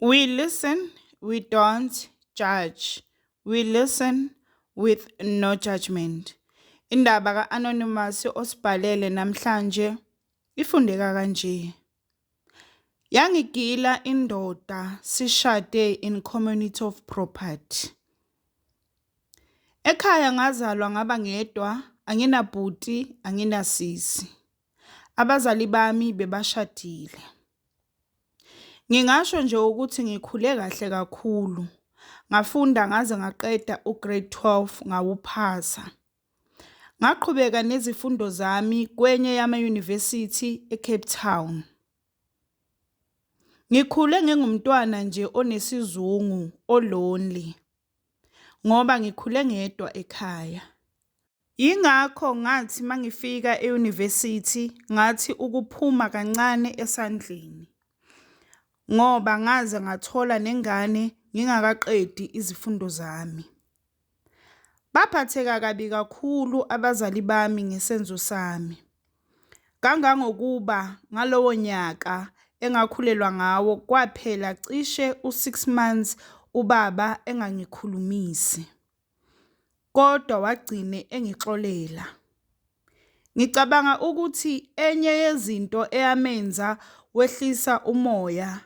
We listen, we don't judge. We listen with no judgment. Indaba ka-Anonymous osibhalele namhlanje ifundeka kanje. Yangigila indoda sishade in community of property. Ekhaya ngazalwa ngaba ngedwa, anginabhuti, anginasisi. Abazali bami bebashadile. Ngingasho nje ukuthi ngikhule kahle kakhulu. Ngafunda ngaze ngaqeda u-grade 12 ngawuphasa. Ngaqhubeka nezifundo zami kwenye yama-university eCape Town. Ngikhule ngingumntwana nje onesizungu, o-lonely ngoba ngikhule ngedwa ekhaya. Yingakho ngathi mangifika e-university ngathi ukuphuma kancane esandleni ngoba ngaze ngathola nengane ngingakaqedi izifundo zami. Baphatheka kabi kakhulu abazali bami ngesenzo sami. Kangangokuba ngalowo nyaka engakhulelwa ngawo kwaphela cishe u-6 months ubaba engangikhulumisi. Kodwa wagcine engixolela. Ngicabanga ukuthi enye yezinto eyamenza wehlisa umoya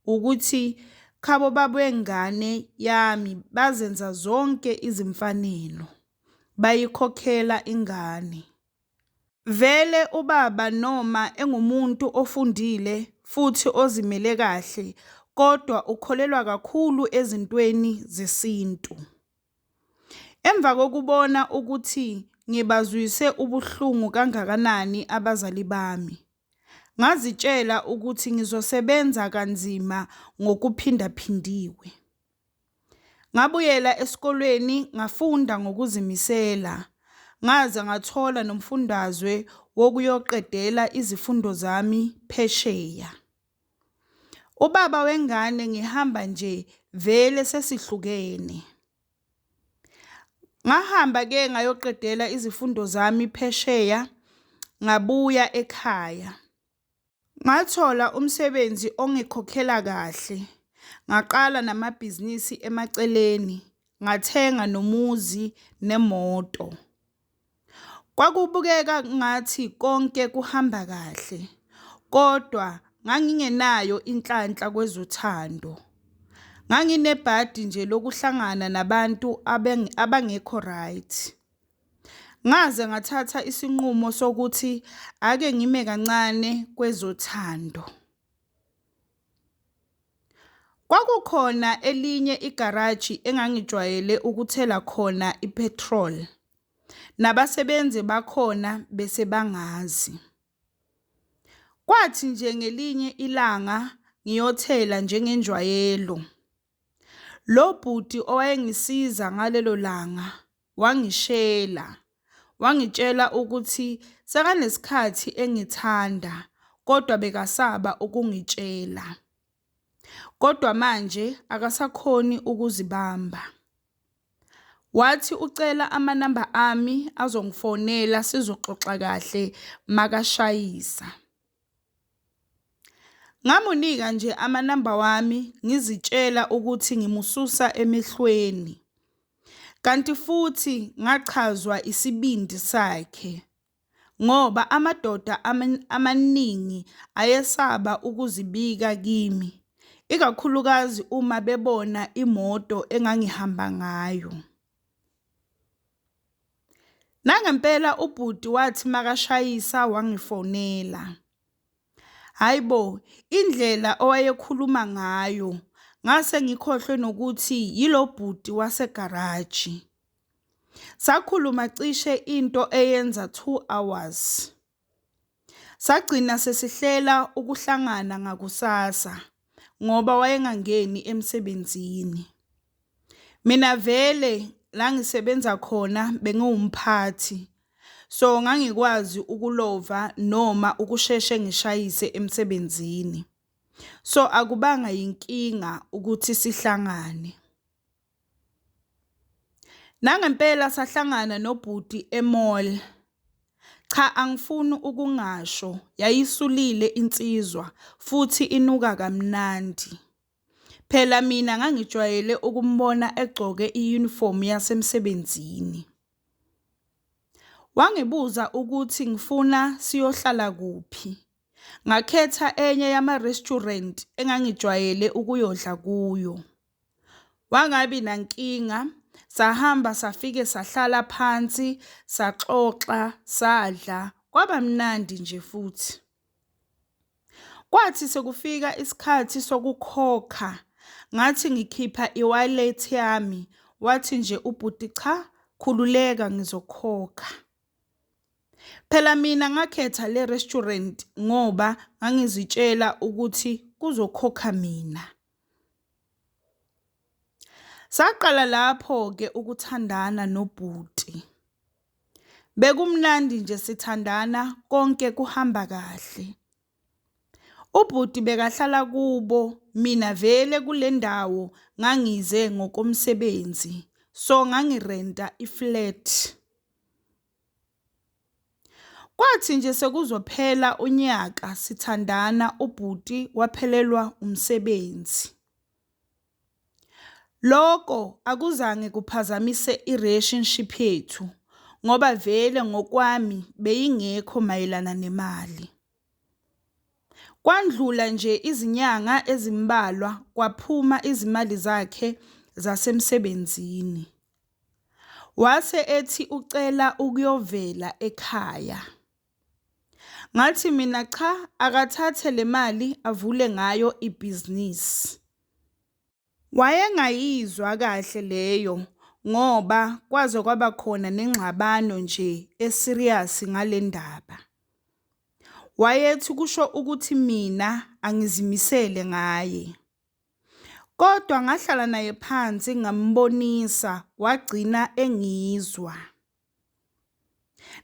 ukuthi khabo babengane yami bazenza zonke izimfanelo, bayikhokhela ingane. Vele ubaba noma engumuntu ofundile futhi ozimele kahle kodwa ukholelwa kakhulu ezintweni zesintu. Emva kokubona ukuthi ngibazwise ubuhlungu kangakanani abazali bami, ngazitshela ukuthi ngizosebenza kanzima ngokuphindaphindiwe. Ngabuyela esikolweni ngafunda ngokuzimisela, ngaze ngathola nomfundazwe wokuyoqedela izifundo zami phesheya. Ubaba wengane ngihamba nje vele sesihlukene. Ngahamba ke ngayoqedela izifundo zami phesheya, ngabuya ekhaya. Ngathola umsebenzi ongikhokhela kahle, ngaqala namabhizinisi emaceleni, ngathenga nomuzi nemoto. Kwakubukeka ngathi konke kuhamba kahle, kodwa ngangingenayo inhlanhla kwezothando. Nganginebhadi nje lokuhlangana nabantu abangekho right. Ngaze ngathatha isinqumo sokuthi ake ngime kancane kwezothando. Kwakukhona elinye igaraji engangijwayele ukuthela khona i-petrol. Nabasebenzi bakhona bese bangazi. Kwathi nje ngelinye ilanga ngiyothela njengenjwayelo. Lo bhuti owayengisiza ngalelo langa wangishela, wangitshela ukuthi sekanesikhathi engithanda kodwa bekasaba ukungitshela. Kodwa manje akasakhoni ukuzibamba. Wathi ucela amanamba ami azongifonela sizoxoxa kahle makashayisa. Ngamunika nje amanamba wami ngizitshela ukuthi ngimususa emehlweni. Kanti futhi ngachazwa isibindi sakhe ngoba amadoda amaningi ayesaba ukuzibika kimi, ikakhulukazi uma bebona imoto engangihamba ngayo. Nangempela ubhuti wathi makashayisa wangifonela. Hhayi bo, indlela owayekhuluma ngayo ngase ngikhohlwe nokuthi yilo bhuti wasegaraji. Sakhuluma cishe into eyenza 2 hours. Sagcina sesihlela ukuhlangana ngakusasa ngoba wayengangeni emsebenzini. Mina vele la ngisebenza khona bengiwumphathi, so ngangikwazi ukulova noma ukusheshe ngishayise emsebenzini. So akubanga yinkinga ukuthi sihlangane. Nangempela sahlangana nobhuti e-mall. Cha angifuni ukungasho, yayisulile insizwa futhi inuka kamnandi. Phela mina ngangijwayele ukumbona egcoke i-uniform yasemsebenzini. Wangibuza ukuthi ngifuna siyohlala kuphi. Ngakhetha enye yama-restaurant engangijwayele ukuyodla kuyo. Wangabi nankinga, sahamba safike sahlala phansi, saxoxa, sadla, kwaba mnandi nje futhi. Kwathi sekufika isikhathi sokukhokha, ngathi ngikhipha i-wallet yami, wathi nje ubhuti cha, khululeka ngizokhokha. Phela mina ngakhetha le restaurant ngoba ngangizitshela ukuthi kuzokhokha mina. Saqala lapho-ke ukuthandana nobhuti. Bekumnandi nje sithandana konke kuhamba kahle. Ubhuti bekahlala kubo mina vele kule ndawo ngangize ngokomsebenzi so ngangirenta i-flat. Kwathi nje sekuzophela unyaka sithandana ubhuti waphelelwa umsebenzi. Loko akuzange kuphazamise i-relationship yethu ngoba vele ngokwami beyingekho mayelana nemali. Kwandlula nje izinyanga ezimbalwa kwaphuma izimali zakhe zasemsebenzini. Wase ethi ucela ukuyovela ekhaya. Ngathi mina cha akathathe le mali avule ngayo ibhizinisi. Wayengayizwa kahle leyo ngoba kwaze kwaba khona nengxabano nje e-serious ngale ndaba. Wayethi kusho ukuthi mina angizimisele ngaye. Kodwa ngahlala naye phansi ngambonisa wagcina engizwa.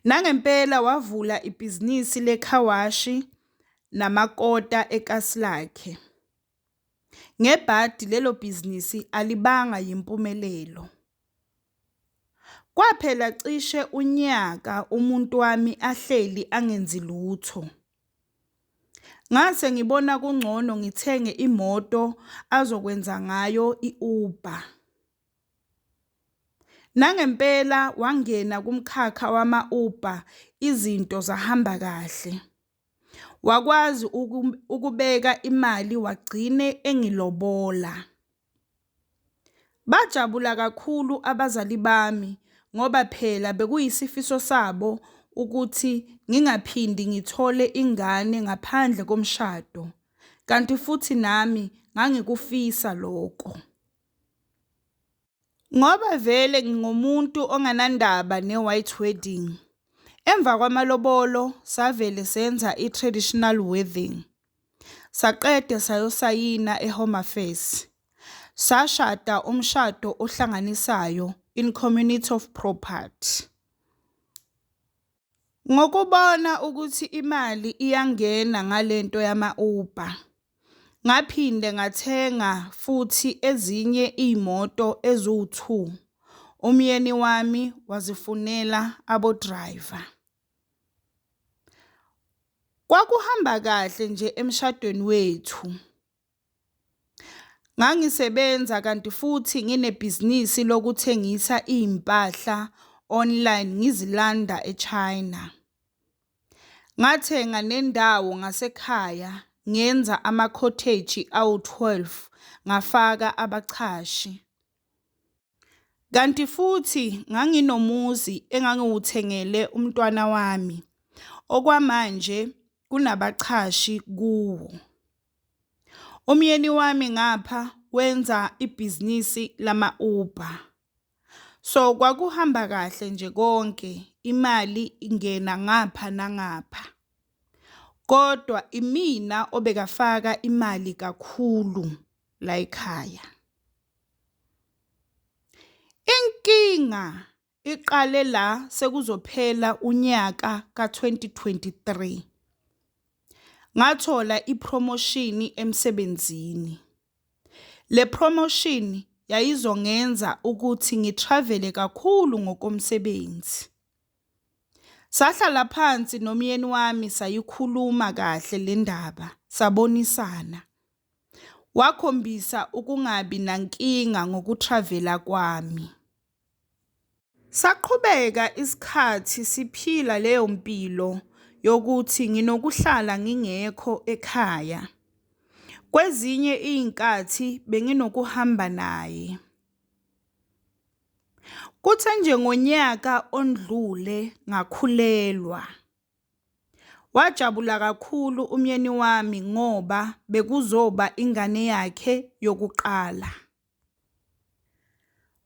Nangempela wavula ibhizinisi lekhawashi namakota ekasi lakhe. Ngebhadi lelo bhizinisi alibanga yimpumelelo. Kwaphela cishe unyaka umuntu wami ahleli angenzi lutho. Ngase ngibona kungcono ngithenge imoto azokwenza ngayo i-Uber. Nangempela wangena kumkhakha wama-Uber izinto zahamba kahle. Wakwazi ukubeka imali wagcine engilobola. Bajabula kakhulu abazali bami ngoba phela bekuyisifiso sabo ukuthi ngingaphindi ngithole ingane ngaphandle komshado, kanti futhi nami ngangikufisa loko. Ngoba vele ngingumuntu onganandaba ne-white wedding, emva kwamalobolo savele senza i-traditional wedding. Saqede sayosayina e-Home Affairs. Sashada umshado ohlanganisayo in community of property. Ngokubona ukuthi imali iyangena ngalento yama-Uber, ngaphinde ngathenga futhi ezinye iy'moto eziwu-two, umyeni wami wazifunela abo-driver. Kwakuhamba kahle nje emshadweni wethu. Ngangisebenza kanti futhi nginebhizinisi lokuthengisa iy'mpahla online ngizilanda e-China. Ngathenga nendawo ngasekhaya ngenza amakhotheji awu-12 ngafaka abachashi. Kanti futhi nganginomuzi engangiwuthengele umntwana wami, okwamanje kunabachashi kuwo. Umyeni wami ngapha wenza ibhizinisi lama-Uber. So kwakuhamba kahle nje konke, imali ingena ngapha nangapha. Kodwa imina obekafaka imali kakhulu layikhaya. Inkinga iqale la sekuzophela unyaka ka-2023. Ngathola iphromoshini emsebenzini. Le promotion yayizongenza ukuthi ngi-travel-e kakhulu ngokomsebenzi. Sahlala phansi nomyeni wami sayikhuluma kahle le ndaba, sabonisana. Wakhombisa ukungabi nankinga ngokutravela kwami. Saqhubeka isikhathi siphila leyo mpilo yokuthi nginokuhlala ngingekho ekhaya. Kwezinye iy'nkathi benginokuhamba naye. Kuthe nje ngonyaka ondlule ngakhulelwa. Wajabula kakhulu umyeni wami ngoba bekuzoba ingane yakhe yokuqala.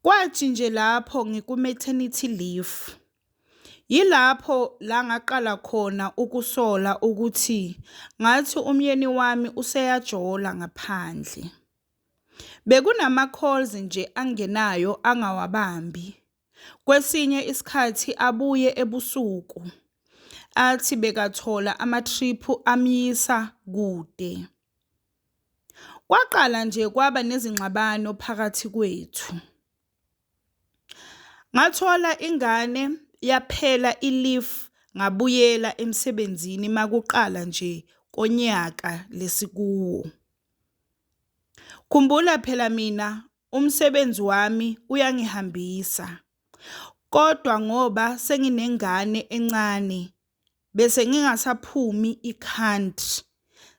Kwathi nje lapho ngiku-maternity leave, yilapho la ngaqala khona ukusola ukuthi ngathi umyeni wami useyajola ngaphandle. Bekunama-calls nje angenayo angawabambi. Kwesinye isikhathi abuye ebusuku athi bekathola ama-trip amyisa kude. Kwaqala nje kwaba nezingxabano phakathi kwethu. Ngathola ingane yaphela i-leave ngabuyela emsebenzini makuqala nje konyaka lesikuwo. Khumbula phela mina umsebenzi wami uyangihambisa kodwa ngoba senginengane encane bese ngingasaphumi i-country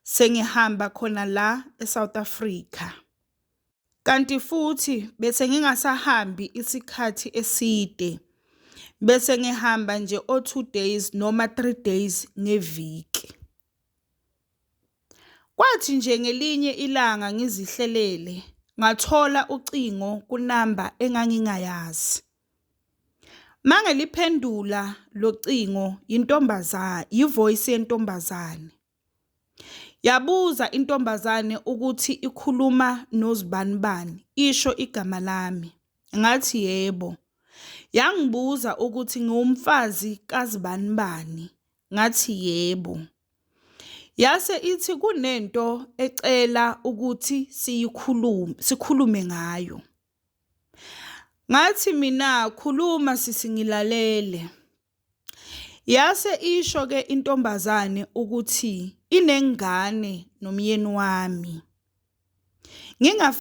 sengihamba khona la eSouth Africa. Kanti futhi bese ngingasahambi isikhathi eside bese ngihamba nje o-2 days noma 3 days ngeviki. Kwathi nje ngelinye ilanga ngizihlelele ngathola ucingo kunamba engangingayazi. Mangeliphendula lo cingo yintombazane, yivoice yentombazane. Yabuza intombazane ukuthi ikhuluma nozibanibani, isho igama lami. Ngathi yebo. Yangibuza ukuthi ngiwumfazi kazibanibani, ngathi yebo. Yase ithi kunento ecela ukuthi siyikhulume, sikhulume ngayo. Ngathi mina khuluma sisi ngilalele. Yase isho ke intombazane ukuthi inengane nomyeni wami.